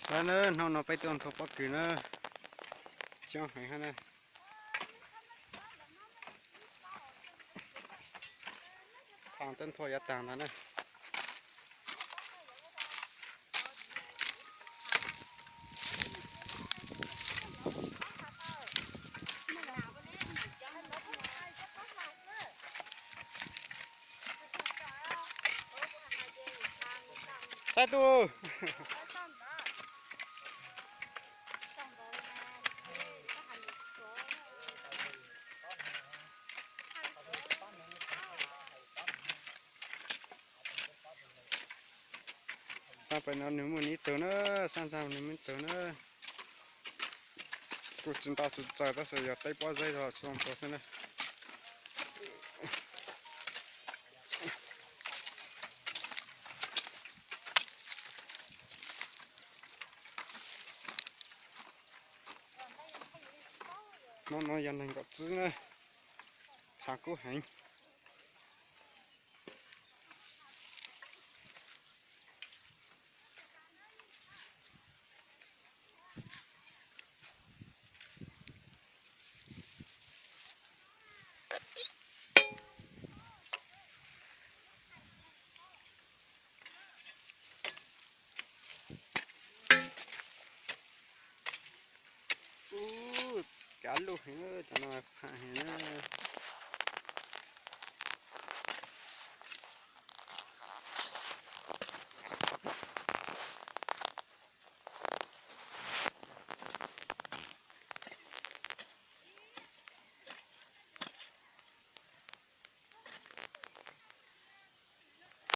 Saib na, hnub no peb tuaj nthua pob kws na, coob heev hab na. Thaum twb nthua yav tag ntag na. Saib tus. Sab pem no nws muaj ib tug na, sab nrag nws muaj ib tug na. Kuj tsis ntau tsis tsawg tab sis yog teb pob zeb zog tsis zoo nplua xwb na. Hnub no yog nees nkaum tsib na, tshav kub heev. Ub, kav luj heev, cov no pham heev na.